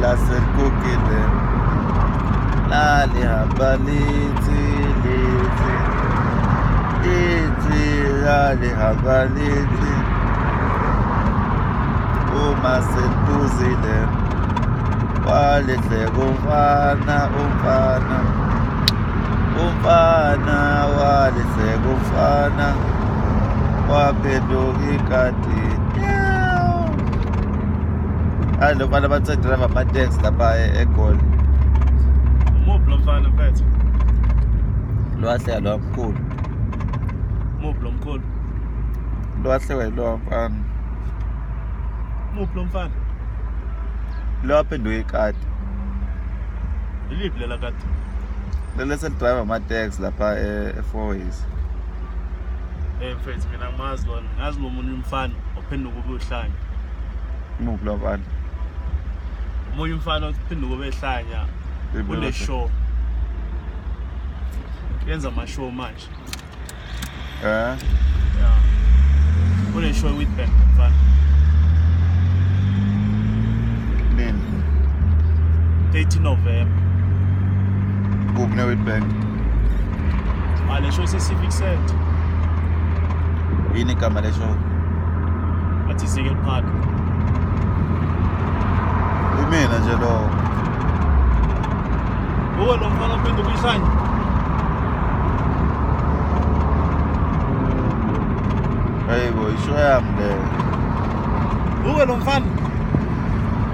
Laseligugile lalihamba lithi lithi lithi lalihamba lithi uma seliphuzile walihleka umfana umfana umfana walihleka umfana waphenduka ikati. Hayi, lo mfana bathe drive ama-taxi lapha eGoli. Umuphi lo mfana, mfethu? Lo wahleka lo mkhulu. Umuphi lo mkhulu? Lo wahleka lo mfana. Umuphi lo mfana? Lo waphenduka ikati. Iliphi lela kati? Leli selidrive ama-taxi lapha e-Four Ways. Eh mfethu, mina ngimazi lona. Ngazi lo munye umfana ophenduka ube uhlanya. Umuphi lo mfana? Omunye umfana ophenduka ube ehlanya. Yiphi lo Une mfana? show. Yenza ama show manje. Eh? Yeah. Une show with Bank mfana. Nini? 30 November. Kuphi ne-Witbank? Ah, le show ise Civic Center. Yini igama le show? Athi Ezekiel Park. Imina nje lowo. Uwe lo mfana ophenduka ihlanya. Hayibo, ishow yami leyo. Uwe lo mfana.